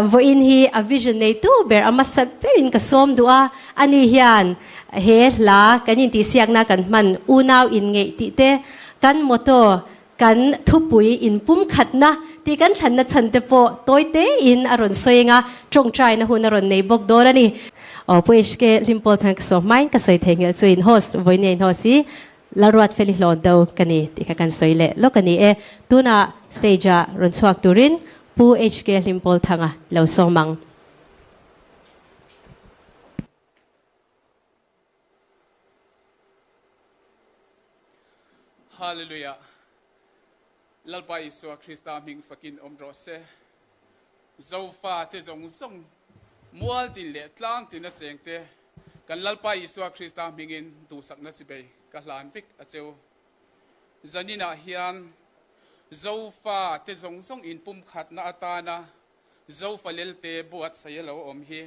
Vawiin hi a vision neitu ber a hmasa berin ka sawm duh a, ani hian he hla kan intihsiakna kan hman unau inngeih tih te, kan motto, kan thupui inpumkhatna tih kan thlanna chhan te pawh tawi tein a rawn sawi eng a, tawngtaina hun a rawn nei bawk dawn a ni. Aw Pu HK Hlimpawl thang ka saw hmain ka sawi thei nghel chu in host vawiin in host hi Lalruat Feli hlawn do ka ni tih kha kan sawi leh lawk a ni e. Tunah stage ah rawn chhuak turin Pu HK Hlimpawl Thanga lo sawm ang. Hallelujah. Lalpa Isua Krista hming fakin awm rawh se. Zofa te zawng zawng, mual tin leh tlang tin a cheng te, kan Lalpa Isua Krista hmingin duhsakna chibei ka hlan vek a cheu. Zaninah hian Zofa te zawng zawng inpumkhatna atana Zofa lelte buatsaih a lo awm hi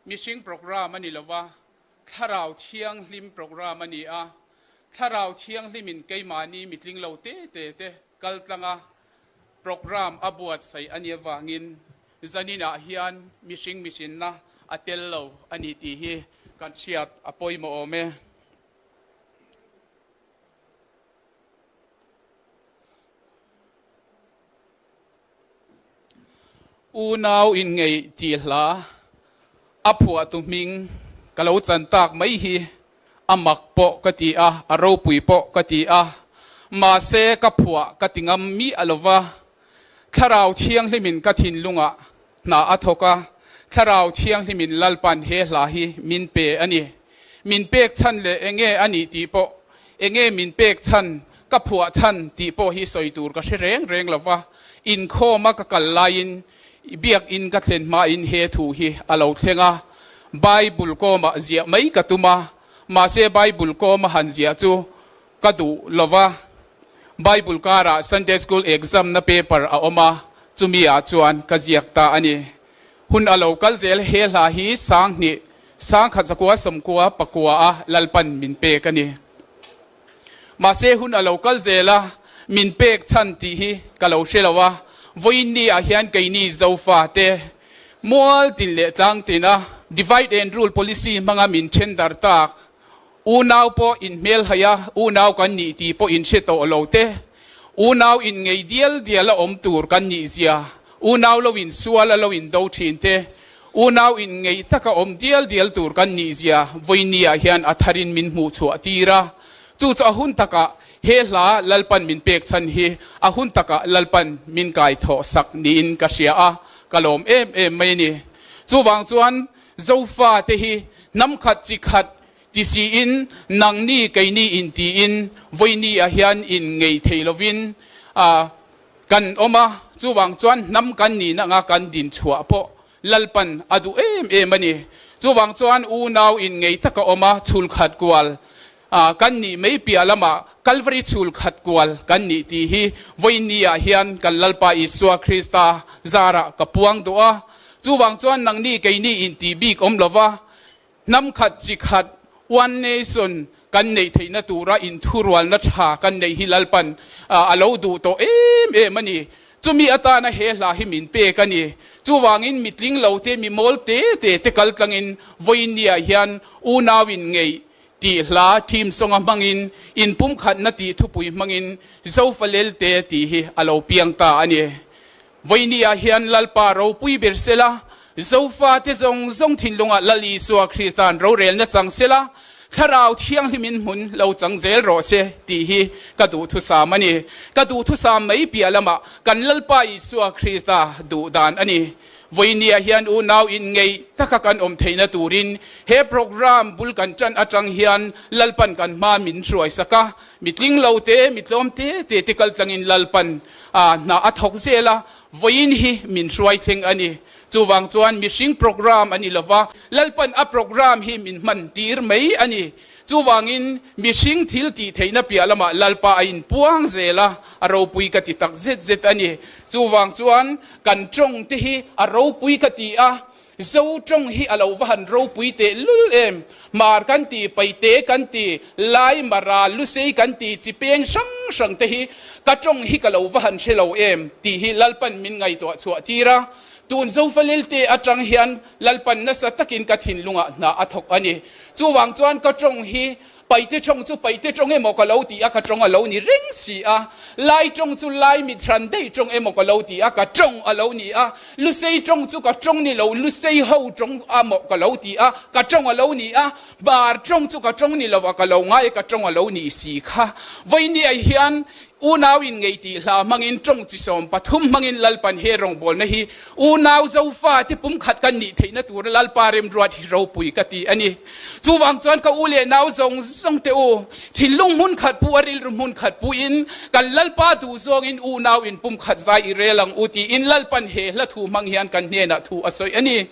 mihring program a ni lo va, Thlarau Thianghlim program a ni a. Thlarau Thianghlimin keimahni mitling lo te te te kaltlanga Program a buatsaih a nih avangin zaninah hian mihring mihrinna a tel lo a ni tih hi kan hriat a pawimawh awm e. Unau inngeih tih hla a phuahtu hming ka lo chan tak mai hi A mak pawh ka ti a, a ropui pawh ka ti a, mahse ka phuah ka ti ngam miah lo va. Thlarau Thianghlimin ka thinlungah hna a thawk a, Thlarau Thianghlimin Lalpan he hla hi min pe a ni. Min pek chhan leh enge a nih tih pawh, enge min pek chhan, ka phuah chhan tih pawh hi sawi tur ka hre reng reng lo va. Inkhawma ka kal laiin Biakinn ka thlen hmain he thu hi a lo thleng a, Bible kawmah ziah mai ka tum a, mahse Bible kawma han ziah chu ka duh lo va. Bible karah Sunday School exam na paper a awm a, chumi ah chuan ka ziak ta a ni. Hun a lo kal zel he hla hi 2000 1999 a Lalpan min pek a ni. Mahse hun a lo kal zel a, min pek chhan tih hi ka lo hre lo a, vawiin ni ah hian keini Zofa te mual tin leh tlang tin a divide and rule policy hmanga min then dar tak, unau pawh in hmelhaih a, unau kan nih tih pawh in hre tawh lo te, unau in ngei dial dial a awm tur kan nih zia, unau lo in sual a lo in do thin te, Unau in ngeih taka awm dial dial tur kan nih zia vawinia hian a tharin min hmuh chhuah tir a. Chu chu a hun takah he hla Lalpan min pek chhan hi a hun takah Lalpan min kai thawh sak niin ka hria a, ka lawm em em mai a ni. Chuvang chuan Zofa te hi hnam khat chi khat ti siin nangni keini in tiin vawinia hian in ngei thei lovin Kan awm a, chuvang chuan hnam kan nihna anga kan din chhuah pawh Lalpan a duh em em a ni. Chuvang chuan unau in ngei taka awm a, chhul khat kual kan nih mai piah lamah Kalvari chhul khat kual kan nih tih hi vawiin ah hian kan Lalpa Isua Krista zarah ka puang duh a. Chuvang chuan nangni keini intih bik awm lova, Hnam khat chi khat, one nation, kan neih theihna tura inthurualna tha kan neih hi Lalpan a lo duh tawh em em a ni. Chumi atana he hla hi min pek a ni. Chuvangin mitling lo te, mi mawl te te te kal tlangin vawiinniah hian unauin ngeih tih hla theme song a hmangin inpumkhatna tih thupui hmangin Zofalelte tih hi a lo piang ta a ni. Vawinia hian Lalpa ropui ber sela, Zofate zawng zawng thinlungah Lal Isua Krista'n rorelna chang sela, Thlarau Thianghlimin hmun lo chang zel rawh se tih hi ka duhthusam a ni. Ka duhthusam mai piah lamah kan Lalpa Isua Krista duh dan a ni. Vawinia hian unau inngeih taka kan awm theihna turin he program bul kan ṭan aṭang hian Lalpan kan hma min hruaisak a, mitling lo te, mitlawm te te te kaltlangin Lalpan A hna a thawk zel a, vawiin hi min hruai thleng a ni. Chuvang chuan mihring program a ni lo va, Lalpan a program hi min hman tir mai a ni. Chuvangin mihring thil tih theihna piah lamah Lalpa a inpuang zel a, a ropui ka ti tak zet zet a ni. Chuvang chuan kan tawng te hi a ropui ka ti a, Zo tawng hi a lo va han ropui teh lul em? Mar kan ti, Paite kan ti, Lai, Mara, Lusei kan ti, chi peng hrang hrang te hi ka tawng hi ka lo va han hre lo em? tih hi Lalpan min ngaihtuah chhuah tir a. Tun Zofalelte atang hian Lalpan nasa takin ka thinlungah hna a thawk a ni. Chuvang chuan ka tawng hi Paite tawng chu paite tawng emaw ka lo ti a, ka tawng a lo ni reng si a. Lai tawng chu lai mithran daih tawng emaw ka lo ti a, ka tawng a lo ni a. Lusei tawng chu ka tawng ni lo, Lusei ho tawng amaw ka lo ti a, ka tawng a lo ni a. Bar tawng chu ka tawng ni lo a, ka lo ngai a, ka tawng a lo ni si kha. Vawinia hian Unau in ngei tih hla hmangin tawng chi 13 hmangin Lalpan he rawngbawlna hi unau Zofa te pumkhat kan nih theihna tura Lalpa remruat hi ropui ka ti a ni. Chuvang chuan ka u leh nau zawng zawng te u, thinlung hmun khat pu a rilru hmun khat puin kan Lalpa duh zawngin unau in pumkhat zai i rel ang u tiin Lalpan he hla thu hmang hian kan hnenah thu a sawi a ni.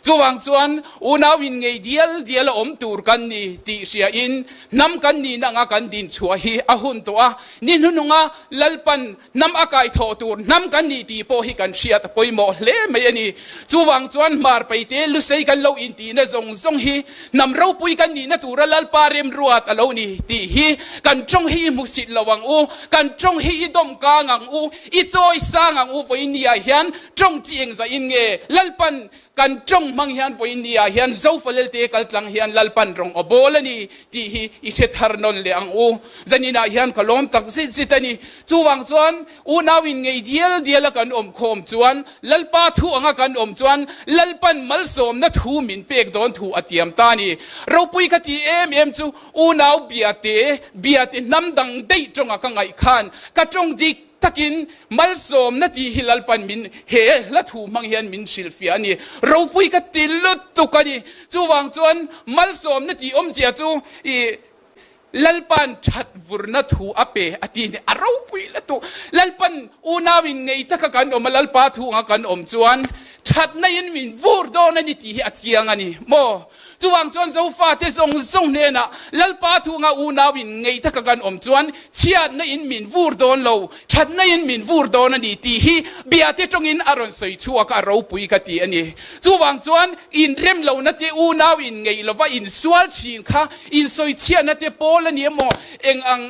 Chuvang chuan unau in ngei dial dial a awm tur kan ni tih hria in hnam kan nihna anga kan din chhuah hi a hun tawh a, ni hnununga Lalpan hnam a kai thawh tur hnam kan nih tih pawh hi kan hriat a pawimawh hle mai a ni. Chuvang chuan hmar peite lusei kan lo intihna zawng zawng hi hnam ropui kan nihna tura Lalpa remruat a lo ni tih hi kan tawng hi i hmusit lo ang u, kan tawng hi i dawm kang ang u, i chawi sang ang u vawiin ni ah hian Tawng chi eng zah in nge Lalpan kan tawng hmang hian vawiin ni ah hian Zofalelte kal tlang hian Lalpan rawng aw bawl a ni tih hi i hre thar nawn leh ang u. Zanin ah hian ka lawm tak zit zit a ni. Chuvang chuan unau in ngei dial dial a kan awm khawm chuan Lalpa thu anga kan awm chuan Lalpan malsawmna thu min pek dawn thu a tiam ta a ni. Ropui ka ti em em chu unau biate biate hnam dang daih tawnga ka ngaih khan ka tawng dik Takin malsawmna tih hi Lalpan min he hla thu hmang hian min hrilhfiah a ni. Ropui ka ti lutuk a ni. Chuvang chuan malsawmna tih awmzia chu i Lalpan that vurna thu a pe a ti a ni. A ropui lutuk. Lalpan unauin ngei taka kan awm a, Lalpa thu anga kan awm chuan thatna in min vur dawn a ni tih hi a chiang a ni maw? Chuvang chuan Zofate zawng zawng hnenah Lalpa thunga unauin ngei taka kan awm chuan chhiatna in min vur dawn lo, thatna in min vur dawn a ni tih hi biate tawngin a rawn sawi chhuak a, ropui ka ti a ni. Chuvang chuan inrem lohna te, unau in ngeih lova insual thin kha insawi chhiatna te pawl a ni emaw, eng ang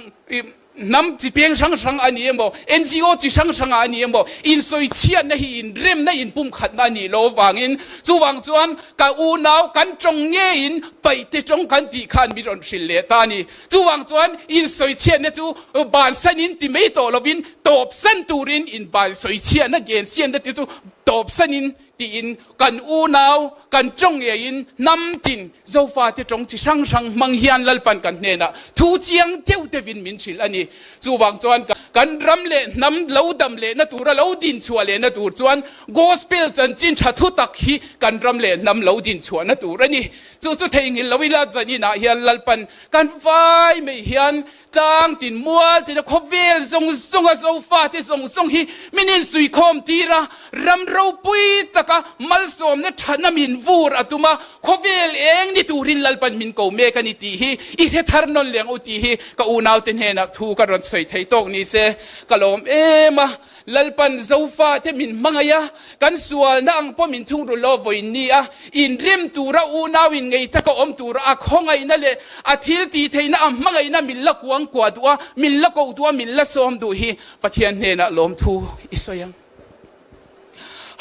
Hnam chi peng hrang hrang a ni emaw, NGO chi hrang hrangah a ni emaw, insawichhiatna hi inremna inpumkhatna a nih loh avangin chuvang chuan ka unau kan tawng ngeiin paihte tawng kan tih khan min rawn hrilh leh ta a ni. Chuvang chuan insawichhiatna chu bansanin ti mai tawh lovin tawpsan turin inbansawichhiatna gensianna te chu tawpsanin Tiin kan unau, kan tawng ngeiin hnam tin Zofate tawng chi hrang hrang hmang hian Lalpan kan hnenah thu chiang deuh deuhin min hrilh a ni. Chuvang chuan kan ram leh hnam lo dam lehna tura lo din chhuah lehna tur chuan Gospel chanchin tha thu tak hi kan ram leh hnam lo din chhuahna tur a ni. Chu chu theihnghilh lo ila zaninah hian Lalpan kan vai mai hian Tlang tin mual tina khawvel zawng zawnga Zofate zawng zawng hi min insuikhawm tir a, ram ropui taka malsawmna thatna min vur a tum a, khawvel eng ni turin Lalpan min ko mek a ni tih hi i hre thar nawn leng u tih hi ka unaute hnenah thu ka rawn sawi thei tawk ni se ka lawm em a. Lalpan Zofate min hmangaih a, kan sualna ang pawh min thungrul lo vawiin ni a, inrem tura unau in ngei taka awm tura a khawngaihna leh a thil tih theihna a hmangaihna min la kuang kuah duh a, min la koh duh a, min la sawm duh hi Pathian hnenah lawmthu i sawi ang.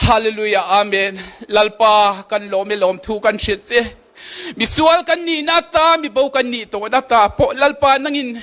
Hallelujah Amen Lalpa kan lawm e lawmthu kan hrilh che. Misual kan nihna ata mibo kan nih tawhna ata pawh Lalpa nangin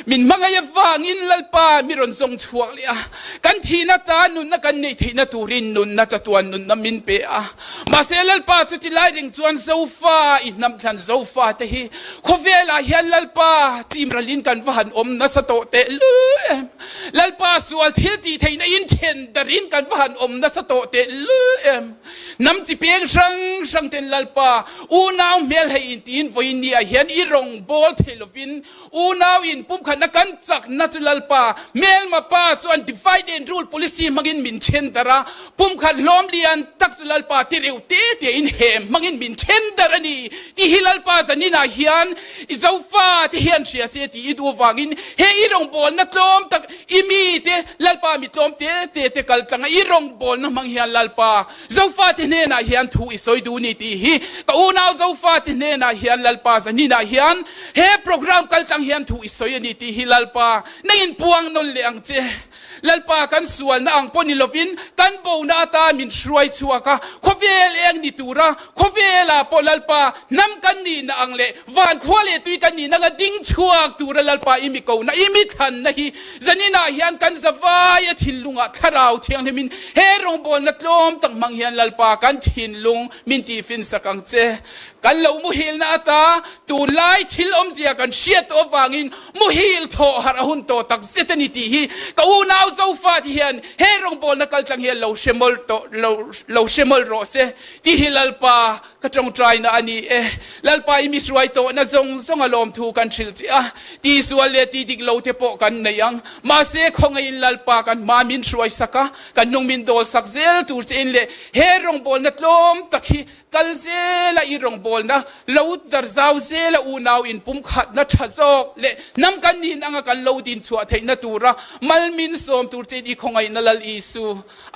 Min hmangaih avangin Lalpa mi rawn zawng chhuak leh a, kan thihna ta nunna kan neih theihna turin nunna chatuan nunna min pe a. Mahse Lalpa chuti lai reng chuan Zofa i hnam thlan Zofa te hi khawvelah hian Lalpa chimralin kan va han awm nasa tawh teh lul em. Lalpa sual thil tih theihna in then darin kan va han awm nasa tawh teh lul em. Hnam chi peng hrang hrang ten Lalpa unau hmel hei in tiin vawiin ni ah hian i rawngbâwl thei lovin Unau in pumkhatna kan chakna chu Lalpa, hmelma pa chuan divide and rule policy hmangin min then darh a, pumkhat hlawm lian tak chu Lalpa ti reuh te te in hem hmangin min then darh a ni tih hi Lalpa zaninah hian i Zofa te hian hria se tih i duh avangin he i rawngbawlna tlawm tak i mi te Lalpa mi tlawm te te te kal tlanga i rawngbawlna hmang hian Lalpa Zofate hnenah hian thu i sawi duh ni tih hi ka unau Zofate hnenah hian Lalpa zaninah hian he program kaltlang hian thu i sawi. sawi a ni tih hi Lalpa nangin puang nawn leh ang che. Lalpa kan sualna ang pawh ni lovin kan bona ata min hruai chhuak a, khawvel eng ni tura khawvelah pawh Lalpa hnam kan nihna ang leh van khua leh tui kan nihna anga ding chhuak tura Lalpa i mi kohna i mi thlanna hi zaninah hian kan zavai a thinlungah thlarau thianghlimin he rawngbawlna tlawm tak hmang hian Lalpa kan thinlung min tihfin sak ang che. Kan lo muhilna ata tunlai thil awmzia kan hriat tawh avangin muhil thawh harh a hun tawh tak zet a ni tih hi ka unau Zofate hian he rawngbawlna kaltlang hian lo hre mawlh tawh lo lo hre mawlh rawh se tih hi Lalpa ka tawngtaina a ni e. Lalpa i mi hruai tawhna zawng zawng a lawmthu kan hrilh che a, tihsual leh tih dik lo te pawh kan nei ang. Mahse khawngaihin Lalpa kan hma min hruai sak a, kan hnung min dawl sak zel tur che in leh he rawngbawlna tlawm tak hi Kal zela i rawngbawlna lo dar zau zela unau inpumkhatna tha zawk leh hnam kan nin anga kan lo din chhuah theihna tura mal min sawm tur chein i khawngaihna Lal Isu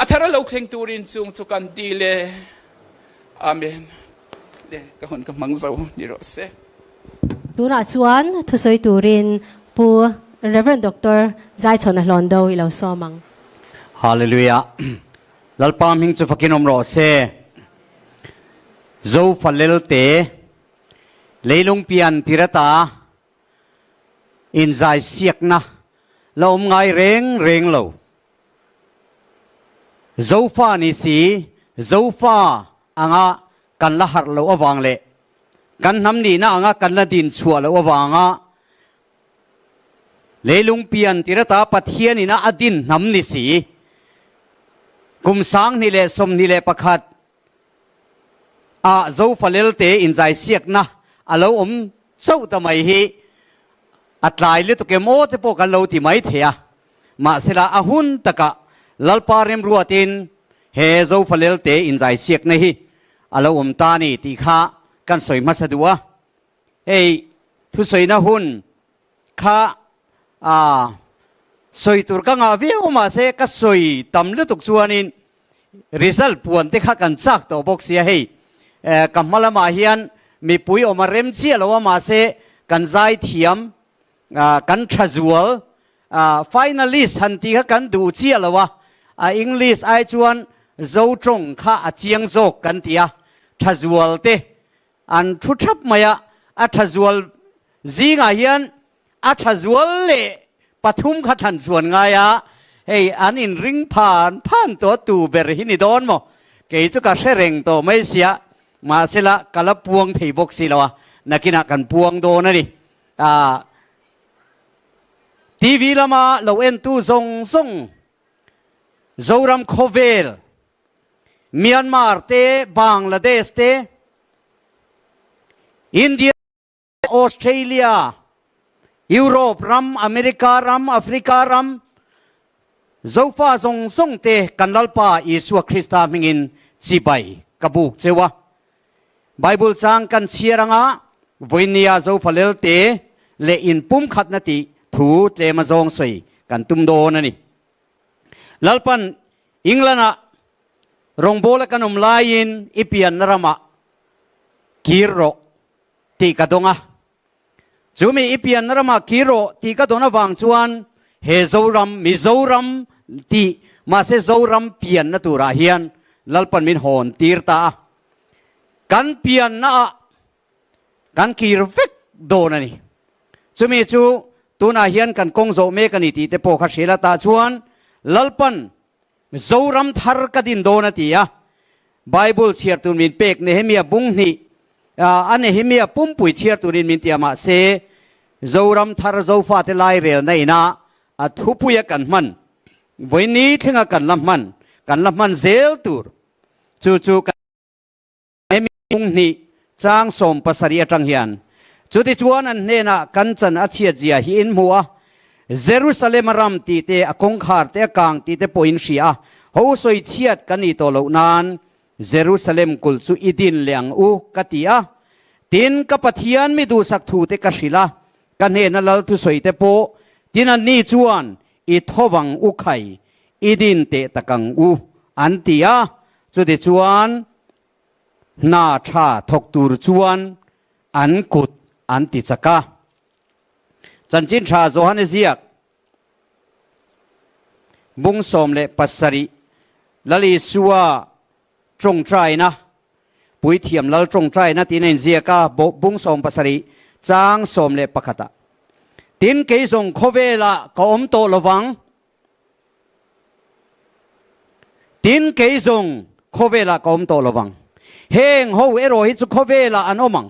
a thar a lo thleng turin chung chu kan dil e. Amen. Le ka hun ka hmang zo ni rawh se. Tunah chuan thusawi turin Pu Rev. Doctor Zaichhawna Hlawndo i lo sawm ang. Hallelujah. Lalpa hming chu fakin awm rawh se. Zofa lelte leilung pian tirata inzai siakna la awm ngai reng reng lo. Zofa ni si, Zofa anga kan la harh loh avang leh kan hnam nihna anga kan la din chhuah loh avanga Leilung pian tirata Pathian ina a din hnam ni si. Kum 2021 ah Zofa Lelte inzaisiakna a lo awm chauh ta mai hi a tlai lutuk em aw te pawh kan lo ti mai thei a. Mahsela a hun takah Lalpa remruatin he Zofa Lelte inzaisiakna hi a lo awm ta ni tih kha kan sawi hmasa duh a. Hei thusawina hun kha a sawi tur ka ngah viau mahse ka sawi tam lutuk chuanin result puan te kha kan chak tawh bawk sia hei ka hma lamah hian mipui awm a rem chiah lo a mahse kan zai thiam kan tha zual finalist han tih kha kan duh chiah lo a a English ai chuan Zo tawng kha a chiang zawk kan ti a tha zual te An thu thap mai a, a tha zual zingah hian a tha zual leh pathum kha thlan chuan ngai a, hei an inring phan phan tawh tu ber hi ni dawn maw? Kei chu ka hre reng tawh mai sia, mahsela ka la puang thei bawk si lo a, nakinah kan puang dawn a ni. Ah, TV lama lo entu zawng zawng Zoram khawvel Myanmar te, Bangladesh te, India, Australia, Europe ram, America ram, Africa ram, Zofa zawng zawng te kan Lalpa Isua Krista hmingin chibai ka buk cheu a. Bible chang kan chhiar anga vawinia Zofa lelte leh inpumkhatna tih thu tlem a zawng sawi kan tum dawn a ni. Lalpan England-ah rawngbawla kan awm laiin i pianna ramah kir rawh tih ka dawng a. Chumi i pianna ramah kir rawh tih ka dawn avang chuan he Zoram, Mizoram tih mahse Zoram pianna turah hian Lalpan min hawn tir ta a. Kan piannaah kan kir vek dawn a ni. Chumi chu tunah hian kan kawng zawh mek a ni tih te pawh kha hrial atah chuan Lalpan Zoram thar ka din dawn a ti a. Bible chhiar tur min pek Nehemia bung hnih a Nehemia pumpui chhiar turin min ti a mahse Zoram thar Zofate lairelna ina a thupuia kan hman vawiin thlenga kan la hman kan la hman zel tur chu chu kan Hemi bung hnih chang 17 atang hian, Chutichuan an hnenah kan chan a chhiat zia hi in hmu a, Jerusalem a ram tih te, a kawngkhar te, a kang tih te pawh in hria a, ho sawi chhiat kan nih tawh loh nan Jerusalem kulh chu i din leh ang u, ka ti a. Tin, ka Pathian mi duhsak thu te ka hrilh a, ka hnena lal thusawi te pawh, tin anni chuan i thovang u khai, i din teh tak ang u, an ti a. Chutichuan, hna tha thawk tur chuan an kut an ti chak a. Chanchin Tha Johane ziak bung 17 Lal Isua tawngtaina, Puithiam Lal tawngtaina tiin a inziak a, bung 17 chang 11 ah. Tin, kei zawng khawvelah ka awm tawh lovang. Tin, kei zawng khawvelah ka awm tawh lovang. Heng ho erawh hi chu khawvelah an awm ang.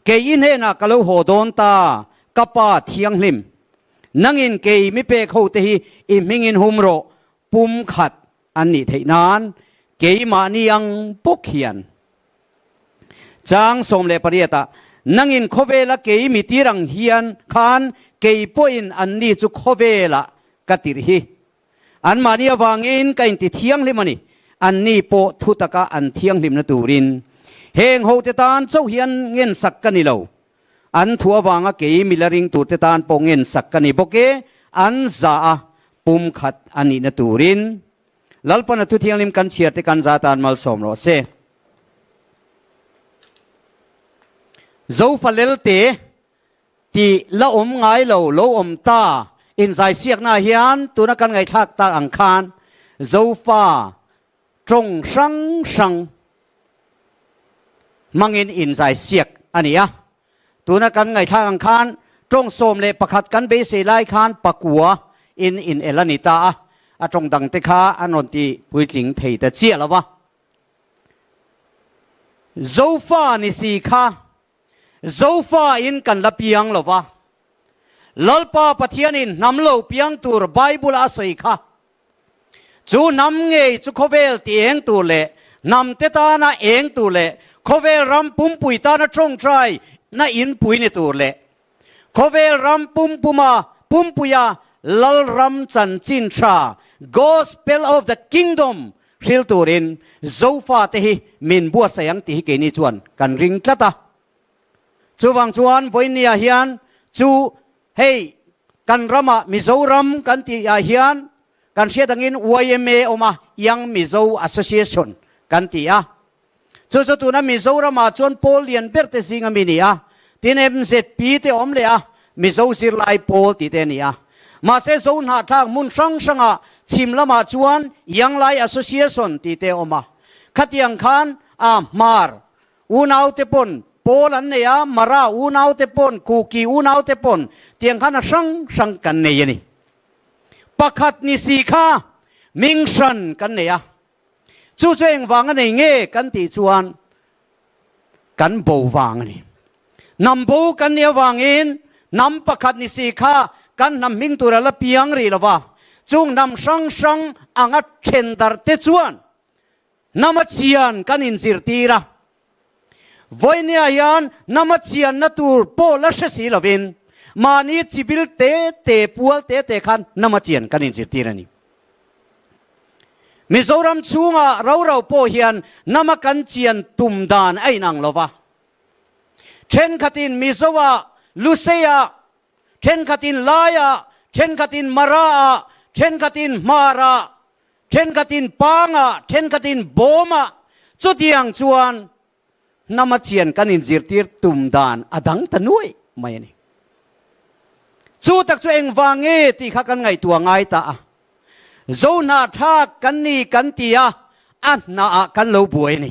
Kei i hnenah ka lo haw dawn ta, ka Pa Thianghlim. Nangin kei mi pek ho te hi i hmingin hum rawh, pum khat an nih theih nan keimahni ang bawk hian. Chang 18 ah, Nangin khawvela kei mi tir ang hian khan kei pawhin anni chu khawvelah ka tirh hi. Anmahni avangin ka inti thianghlim a ni, anni pawh thu taka an thianghlimna turin. Heng hote tan chauh hian ngensak ka ni lo. An thu avanga kei mila ring turte tan pawh ngensak ka ni bawk e, an za a, pum khat a nihna turin. Lalpana thu thianghlim kan chhiar te kan za tan malsawm rawh se. Zofa lelte tih la awm ngai lo, lo awm ta inzaisiakna hian tuna kan ngaihthlak tak ang khan Zofa tawng hrang hrang hmangin inzaisiak a ni a. Tuna kan ngaihthlak ang khan tawng 11 kan beisei lai khan pakua in inel a ni ta a, a tawng dangte kha an rawn ti puitling thei ta chiah lo va. Zofa ni si kha Zofa in kan la piang lo va. Lalpa Pathianin hnam lo piang tur Bible a sawi kha. Chu hnam ngei chu khawvel ti eng tur leh hnam te tana eng tur leh khawvel ram pumpui tana tawngtai na inpui ni tur leh khawvel ram pumpuma pumpuia Lalram chanchin tha Gospel of the Kingdom hril turin Zofa te hi min buatsaih ang tih hi keini chuan kan ring tlat a. Chuvang chuan vawinia hian chu hei kan ramah Mizoram kan tih ah hian kan hriat angin YMA awm a, Young Mizo Association kan ti a. Chu chu tuna Mizoramah chuan pawl lian ber te zing ami ni a. Tin MZP te awm leh a, Mizo zirlai pawl tih te a ni a. Mahse Zo hnahthlak hmun hrang hrangah chhim lamah chuan Young Lai Association tih te awm a. Khatiang khan a Hmar Unaute pawn pawl an nei a, Mara unaute pawn, Kuki unaute pawn tiang khan a hrang hrang kan nei a ni. Pakhat ni si kha ming hran kan nei a. Chu chu engvang a nei nge kan tih chuan kan bo vang a ni. Hnam bo kan nih avangin hnam pakhat ni si kha kan hnam hming tur a la piang rih lo va. Chung hnam hrang hrang anga then darh te chuan Hnama chian kan inzirtir a, vawinia hian hnama chianna tur pawh la hre si lovin mahni chibil te te pual te te khan hnama chian kan inzirtir a ni. Mizoram chhunga ro ro pawh hian hnama kan chian tum dan a inang lo va. Thenkhatin Mizoa, Luseia, thenkhatin Laia, thenkhatin Maraah, thenkhatin Hmara, Thenkhatin pangah, thenkhatin bawmah, chutiang chuan hnama chian kan inzirtir tum dan a dang ta nuai mai a ni. Chu tak chu engvang nge tih kha kan ngaihtuah ngai ta a. Zo hnahthlak kan ni kan ti a, a hnaah kan lo buai a ni.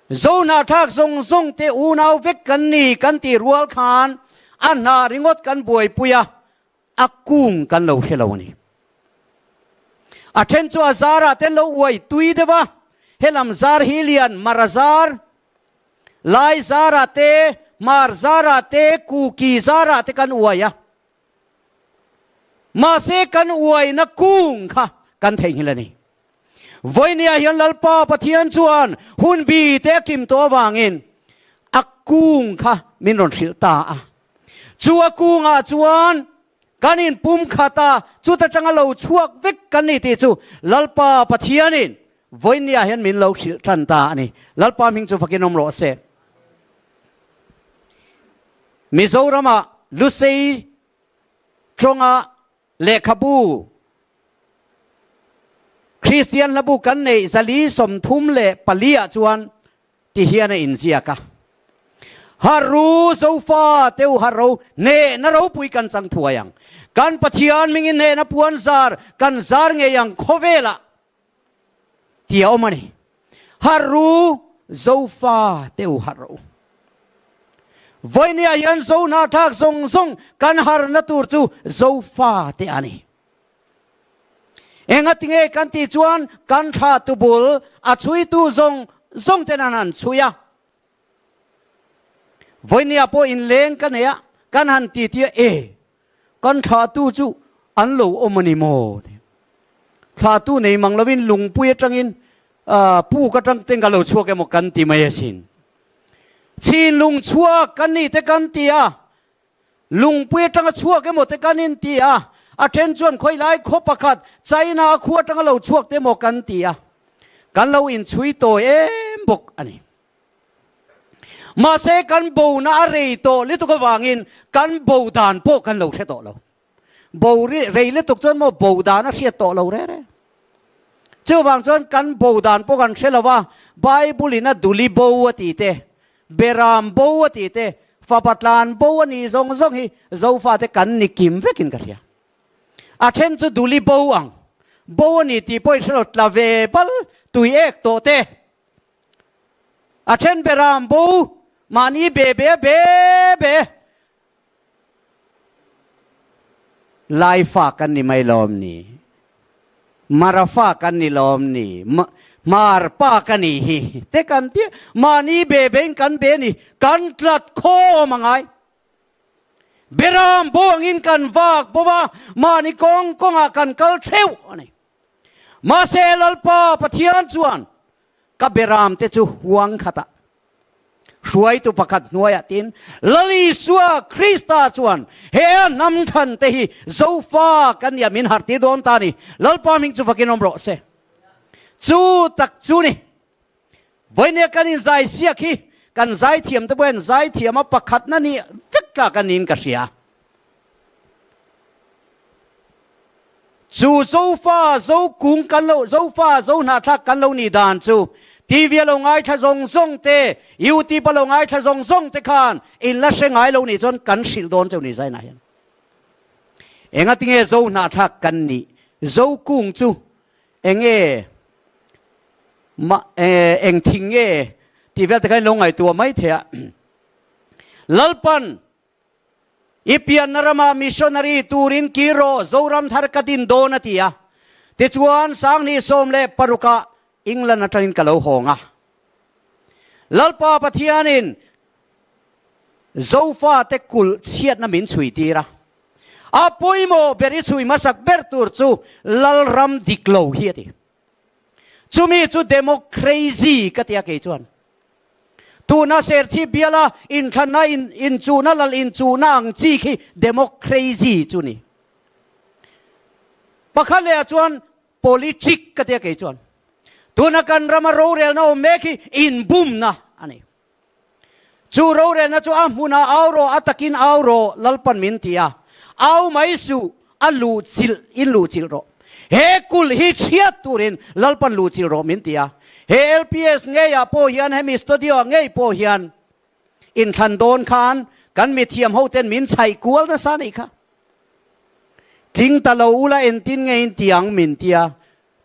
Zo hnahthlak zawng zawng te unau vek kan ni kan tih rual khan a hnah ringawt kan buaipui a, A kung kan lo hre lo a ni. A then chu a zarah te lo uai tui deuh a, helam zar hi lian Mara zar, Lai zarah te, Hmar zarah te, Kuki zarah te kan uai a. Mahse kan uaina kung kha kan theihnghilh a ni. Vawinia hian Lalpa Pathian chuan hun bi te a kim tawh avangin a kung kha min rawn hrilh ta a. Chu a kungah chuan kan inpum khat a, chuta tanga lo chhuak vek kan ni tih chu Lalpa Pathianin vawinia hian min lo hrilh tan ta a ni. Lalpa hming chu fakin awm rawh se. Mizorama Lusei tawnga Lehkhabu, Kristian hlabu kan neih 434 ah chuan ti hian a inziak a. Haru zofa teu haro ne na ropui kan chang thuai ang. Kan Pathian mingin ne na puan zar kan zar ngei ang khawvela tia awm a ni. Haru zofa teu haro. Vawinia hian zo hnahthlak zawng zawng kan harna tur chu zofa te a ni. Engatinge kan tih chuan kan thla tubul a chhuitu zawng zawng ten an han chhui a. Vawinia pawh inleng ka nei a, kan han ti tia e, kan thlahtu chu an lo awm a ni maw? Thlahtu nei mang lovin lungpui atangin puk atang ten ka lo chhuak emaw kan ti mai asin. Chhinlung chhuak kan ni te kan ti a, Lungpui atanga chhuak emaw te kan inti a, a then chuan khawilai khaw pakhat China khua atanga lo chhuak te emaw kan ti a, kan lo inchhui tawi em bawk a ni. Mahse kan bona a rei tawh lutuk avangin kan bo dan pawh kan lo hre tawh lo. Bo rei lutuk chuan maw bo dan a hriat tawh lo reh reh. Chuvang chuan kan bo dan pawh kan hre lo va, Bible in a duli bo a ti te, Beram bo a ti te, fapa tlan bo a nih zawng zawng hi Zofate kan ni kim vekin ka hria. A then chu duli bo ang, bo a ni tih pawh i hre lo, tla ve bal tui ek tawh te. A then beram bo, mahni be be be be. Laifa kan ni mai lawm ni? Marafa kan ni lawm ni? Hmarpa ka ni hi te kan tia mahni be bein kan be ni kan tlat khawm a ngai. Beram buangin kan vak bo va, mahni kawng kawngah kan kal theuh a ni. Mahse Lalpa Pathian chuan ka beram te chu huang khatah Hruaitu pakhat hnuaiah tin Lal Isua Krista chuan he a hnam thlan te hi Zofa kan nia min harh tir dawn ta a ni. Lalpa hming chu vakin awm rawh se. Chu tak chu ni. Vawinia kan inzai siak hi kan zaithiam te pawh hian zaithiam a pakhatna ni vek tlak a niin ka hria. Chu Zofa Zokung kan lo, Zofa Zohnahthlak kan lo nih dan chu TV a lo ngaithla zawng zawng te, YouTube a lo ngaithla zawng zawng te khan in la hre ngai lo nih chuan kan hrilh dawn cheu ni zainah hian. Engatinge Zohnahthlak kan nih? Zokung chu enge ma eng thing nge tih vel te khan in lo ngaihtuah mai thei a. Lalpan I pianna ramah missionary turin kir rawh, Zoram thar ka din dawn a ti a. Tichuan Sanghnih 16 ah England atangin ka lo hawng a. Lalpa Pathianin Zofate kulh chhiatna min chhui tir a. A pawimawh ber i chhui hmasak ber tur chu Lalram dik lo hi a ti. Chumi chu democrazy ka ti a kei chuan. Tuna Serchhip biala inthlanna in inchuhna lal inchuhna ang chi khi democrazy chu ni. Pakhat leh ah chuan politic ka ti a kei chuan. Tuna kan rama rorelna awm mek hi inbumna a ni. Chu rorelna chu a hmunah au rawh, a takin au rawh, Lalpan min ti a. Au mai suh, a luhchilh in luhchilh rawh. He kulh hi chhiat turin Lalpan luhchilh rawh min ti a. He LPS ngeiah pawh hian, hemi studio ah ngei pawh hian inthlan dawn khan kan mithiam hoten min chhaih kual nasa anih kha. Tling ta lo ula entin nge in ti ang min ti a.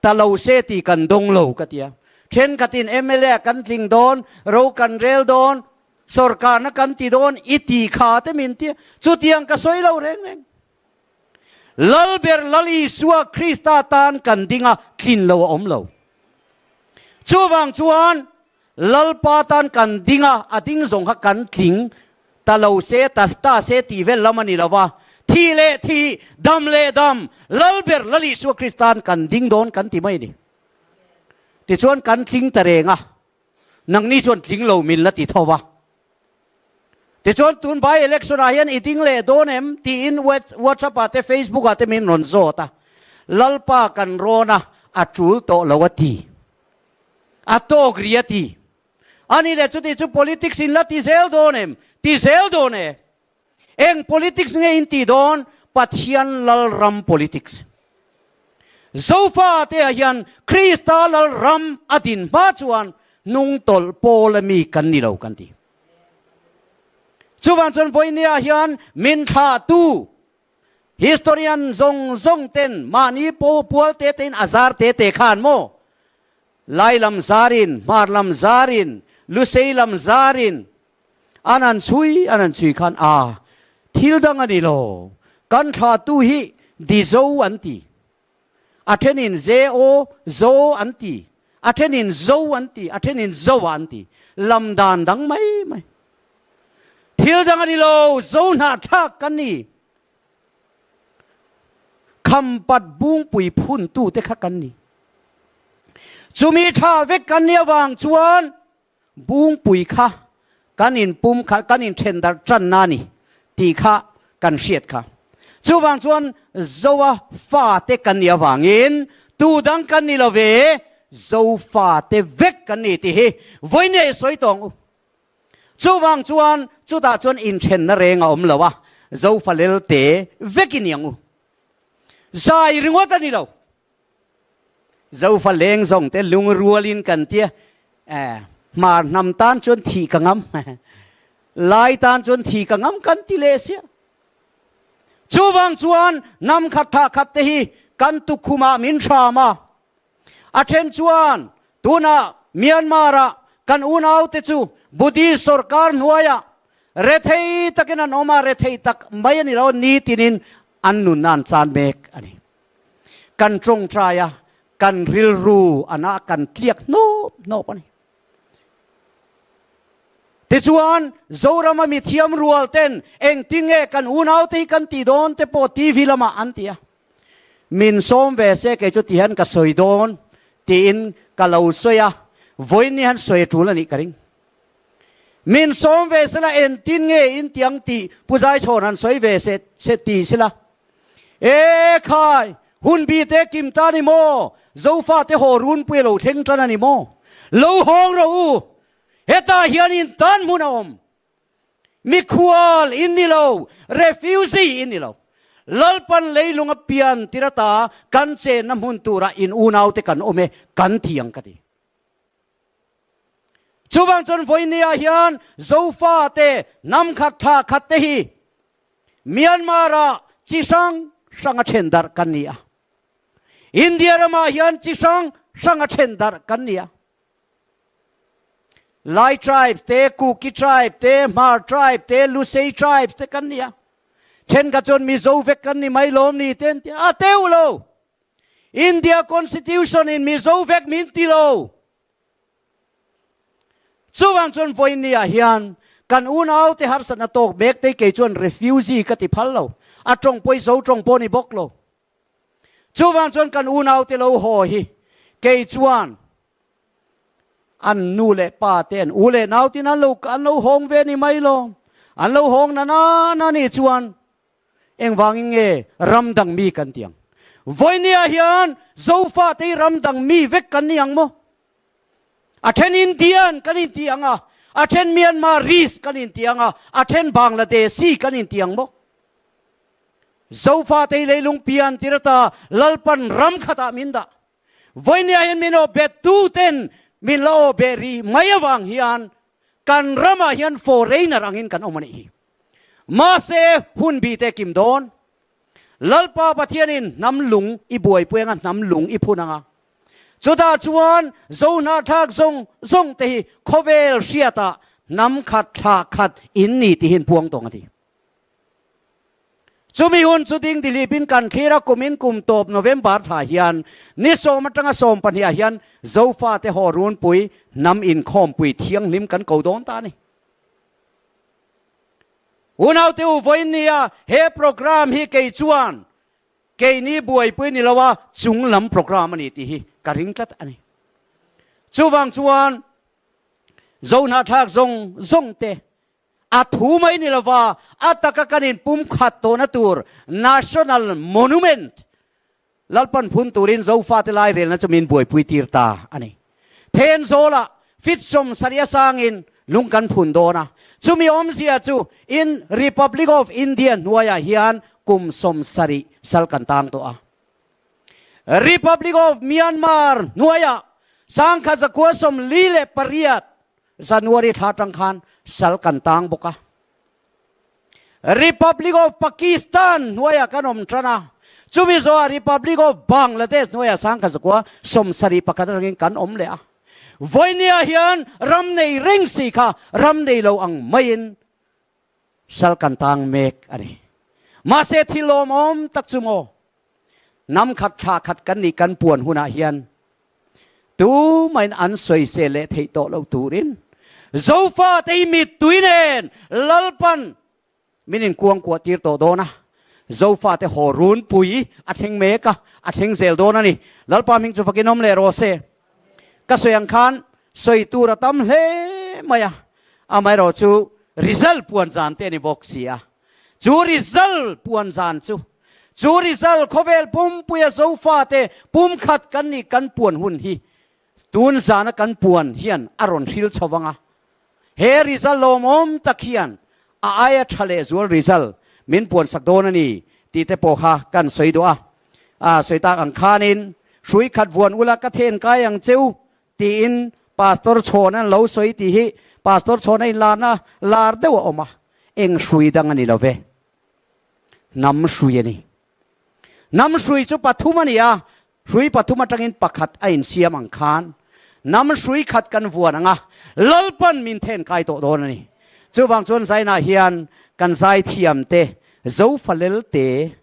Ta lo se tih kan dawng lo ka ti a. Thenkhatin mla kan tling dawn, ro kan rel dawn, sorkarna kan ti dawn i ti kha te min ti a. Chutiang ka sawi lo reng reng. Lalber Lal Isua Krista tan kan ding a, tlin lo a awm lo. Chuvang chuan Lalpa tan kan ding a, a ding zawng kha kan tling ta lo se, ta ta se tih vel lam a ni lo va. Thih leh thih, dam leh dam, Lalber Lal Isua Kristan kan ding dawn kan ti mai a ni. Tichuan kan tling ta reng a, nangni chuan tling lo min la ti tho va. Tichuan tun by election ah hian i ding leh dawn em tiin WhatsApp ah te Facebook ah te min rawn zawt a, Lalpa kan rawn a, a tul tawh lo a ti. A tawk ri a ti. Ani leh chuti chu politics in la ti zel dawn em? Ti zel dawn e. Eng politics nge in ti dawn? Pathian Lalram politics. Zofa te ah hian Krista Lalram a din hma chuan hnungtawlh pawl a mi kan ni lo kan ti. Chuvang chuan vawinia hian min thlahtu historian zawng zawng ten mahni pual te tein a zar te te khan maw Lai lam zarin, Hmar lam zarin, Lusei lam zarin an han chhui an han chhui khan a thil dang a ni lo, kan thlahtu hi Dizo an ti. A thenin Zo, Zo an ti, a thenin Zo an ti, a thenin Zoa an ti. Lam dan dang mai mai. Thil dang a ni lo, Zo hnahthlak kan ni. Khampat bungpui phuntute kha kan ni. Chumi thla vek kan nih avang chuan Bungpui kha kan inpum kha kan inthen darh tanna a ni tih kha kan hriat kha. Chuvang chuan Zoa fate kan nih avangin tu dang kan ni lo ve, Zo fate vek kan ni tih hi vawinia i sawi tawng u. Chuvang chuan chutah chuan inthenna reng a awm lo a, Zofa lelte vek i ni ang u. Zai ringawt a ni lo. Zofa leng zawng te lungrualin kan tia eh hmar hnam tan chuan thih ka ngam lai tan chuan thih ka ngam kan ti leh sia. Chuvang chuan hnam khat thah khat te hi kan tukhumah min hram a. A then chuan tunah Myanmar ah kan unau te chu Buddhist sorkar hnuaiah rethei takin an awm a, rethei tak mai a ni lo, nitinin an nunna an chan mek a ni. Kan tawngtai a, kan rilru a na kan tliak hnawp hnawp a ni. Tichuan, Zorama mithiam rual ten engtin nge kan unaute hi kan tih dawn te pawh TV lamah an ti a. Min sawm ve se kei chu tihian ka sawi dawn tiin ka lo sawi a, vawiin ni han sawi a tul a nih ka ring. Min sawm ve sela engtin nge in tiang tih Pu Zaichhawn han sawi ve se se ti sela. E khai, hun bi te kim ta ni maw? Zofa te haw runpui a lo thleng tan a ni maw? Lo hawng rawh u, hetah hian in tan hmun a awm. Mikhual in ni lo, refugee in ni lo. Lalpan leilung a pian tir ata kan chenna hmun turah in unaute kan awm e, kan ti ang ka ti. Chuvang chuan vawinia hian Zofa te hnam khat thla khat te hi Myanmar ah chi hrang hrang a then darh kan ni a. India ramah hian chi hrang hrang a then darh kan ni a. Lai tribe te, Kuki tribe te, Hmar tribe te, Lusei tribe te kan ni a. Thenkhat chuan Mizo vek kan ni mai lawm ni te an ti a. A teuh lo! India Constitution in Mizo vek min ti lo. Chuvang chuan vawiin ah hian kan unau te harsatna tawk mek te kei chuan refugee ka ti phal lo. A tawng pawh hi zo tawng pawh ni bawk lo. Chuvang chuan kan unau te lo haw hi kei chuan an nu leh pa te an u leh nau tin an lo an lo hawng ve ni mai lo. An lo hawng na na na ni chuan Engvangin nge ram dang mi kan ti ang? Vawinia hian Zofate hi ram dang mi vek kan ni ang maw? A then Indian kan inti ang a, a then Myanmarese kan inti ang a, a then Bangladesi kan inti ang maw? Zofate hi leilung pian tir ata Lalpan ram khatah min dah. Vawinia hian min aw bet tu ten min la aw beh rih mai avang hian kan ramah hian foreigner angin kan awm a nih hi. Mahse, hun bi te kim dawn. Lalpa Pathianin hnam lung i buaipui anga hnam lung i phun anga. Chutah chuan Zohnahthlak zawng zawng te hi khawvel hriatah hnam khat thlah khat in ni tihin puang tawng a ti. Chumi hun chu ding dilipin kan thlir a, kumin kum tawp November thla hian ni sawm atanga sawm pahnih ah hian Zofate haw runpui hnam inkhawmpui thianghlim kan ko dawn ta a ni. Unaute u vawiin nia he program hi kei chuan keini buaipui ni lo a chung lam program a ni tih hi ka ring tlat a ni. Chuvang chuan Zohnahthlak zawng zawng te a thu mai ni lova a taka kan inpumkhat tawhna tur National Monument Lalpan phun turin Zofate lairelna chu min buaipui tir ta a ni. Thenzawlah Fitsawm Saria sangin lung kan phun dawn a, chumi awmzia chu in Republic of India hnuaiah hian kum 70 sal kan tang tawh a. Republic of Myanmar hnuaiah 1948 January thla atang khan sal kan tang bawk a. Republic of Pakistan hnuaiah kan awm tan a, chumi zawhah Republic of Bangladesh hnuaiah 1971 atangin kan awm leh a. Vawinia hian ram nei reng si kha ram nei lo ang maiin sal kan tang mek a ni. Mahse thil lawmawm tak chu maw, hnam khat thla khat kan nih kan puan hunah hian tumahin an sawisel leh theih tawh lo turin Zofate hi mittui nen Lalpan min inkuangkuah tir tawh dawn a, Zofate haw runpui a thleng mek a, a thleng zel dawn a ni. Lalpa hming chu fakin awm leh rawh se. Ka sawi ang khan sawi tur a tam hle mai a, amaherawh chu result puan zan te a ni bawk si a. Chu result puan zan chu, chu result khawvel pumpuia Zofate pumkhat kan nih kan puan hun hi tun zana kan puan hian a rawn hril chho vang a. He result lawmawm tak hian a aia tha leh zual result min puan sak dawn a ni tih te pawh kha kan sawi duh a. A sawi tak ang khanin hrui khat vuan ula ka then kai ang cheu tiin Pastor Chhawn an lo sawi tih hi Pastor Chhawn a inlarna lar deuh a awm a, eng hrui dang a ni lo ve. Hnam hrui a ni. Hnam hrui chu pathum a ni a, hrui pathum atangin pakhat a insiam ang khan hnam hrui khat kan vuan ang a, Lalpan min then kai tawh dawn a ni. Chuvang chuan Zainah hian kan zaithiam te, Zofalel te,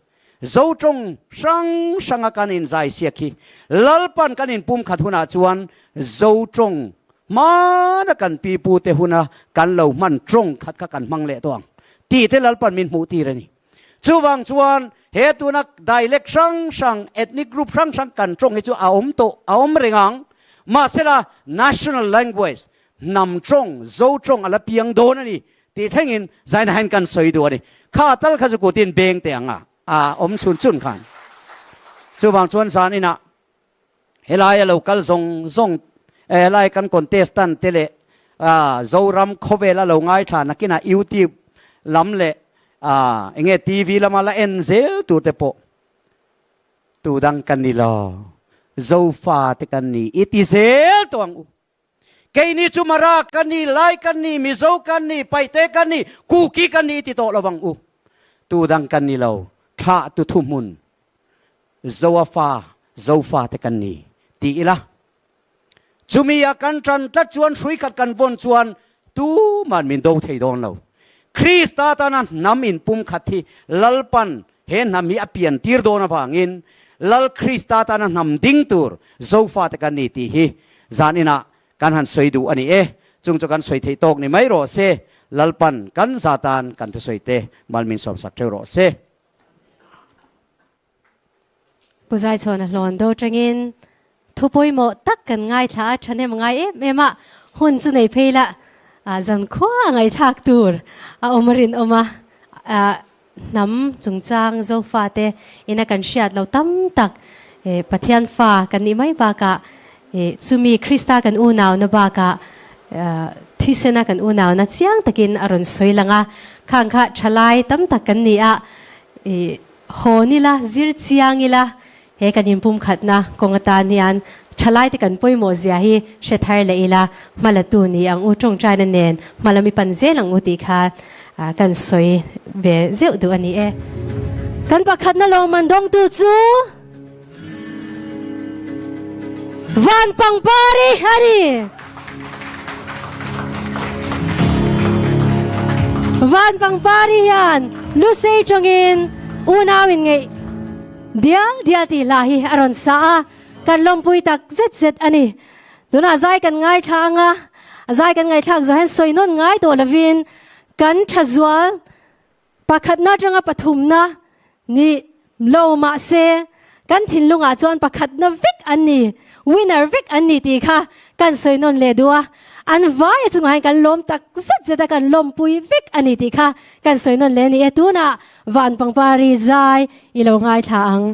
Zotawng hrang hranga kan inzai siak hi Lalpan kan inpumkhat hunah chuan Zotawng hmana kan pipute huna kan lo hman tawng khat kha kan hmang leh tawh ang tih te Lalpan min hmuh tir a ni. Chuvang chuan he tuna dialect hrang hrang, ethnic group hrang hrang kan tawng hi chu a awm tawh, a awm reng ang. Mahsela national language, hnam tawng, Zotawng a la piang dawn a ni Tih thlengin Zaina hian kan sawi duh a ni. Kha tal kha chu kutin beng teh ang a, a awm chhun chhun khan. Chuvang chuan zan inah helai a lo kal zawng zawng, helai kan contestant te leh Zoram khawvel a lo ngaithla nakinah YouTube lam leh enge TV lama la en zel tur te pawh tu dang kan ni lo, Zofa te kan ni i ti zel tawh ang u. Keini chu Mara kan ni, Lai kan ni, Mizo kan ni, Paite kan ni, Kuki kan ni ti tawh lo vang u. Tu dang kan ni lo, thlah tu thuhmun Zoa fa, Zofa te kan ni ti ila. Chumi a kan tan tlat chuan hrui khat kan vawn chuan tuman min do thei dawn lo. Krista tana hnam inpum khat hi Lalpan he hnam hi a pian tir dawn avangin Lal Krista tana hnam ding tur Zofa te kan ni tih hi Zan inah kan han sawi duh a ni e. Chung chu kan sawi theih tawk ni mai rawh se. Lalpan kan za tan kan thusawi te mal min sawmsak theuh rawh se. Pu Zaichhawn a hlawn do tangin thu pawimawh tak kan ngaithla a, thahnem ngai em em a, hun chu nei phei la zankhua a ngaihthlak tur a awm a rinawm a, Hnam chungchang Zofate ina kan hriat lo tam tak Pathian fa kan nih mai bakah chumi Krista kan unauna bakah thisena kan unauna chiang takin a rawn sawi lang a, khang kha thalai tam tak kan ni a, hawn ila, zir chiang ila he kan inpumkhatna kawng atan hian thalaite kan pawimawh zia hi hre thar leh ila, hmalatu ni ang u, tawngtaina nen hmalami pan zel ang u tih kha kan sawi ve zeuh duh a ni e. Kan pakhatna lawmman dawngtu chu Van Pangpari a ni. Van Pangpari hian Lusei tawngin unau inngeih Dial dial tih hla hi a rawn sa a, kan lawmpui tak zet zet a ni. Tunah zai kan ngaithla ang a, zai kan ngaihthlak zawh hian sawi nawn ngai tawh lovin kan tha zual pakhatna atanga pathumna ni lo mahse kan thinlungah chuan pakhatna vek an ni, winner vek an ni tih kha kan sawi nawn leh duh a. An vai a chungah hian kan lawm tak zet zet a, kan lawmpui vek a ni tih kha kan sawi nawn leh a ni e. Tunah Van pangpari zai i lo ngaithla ang.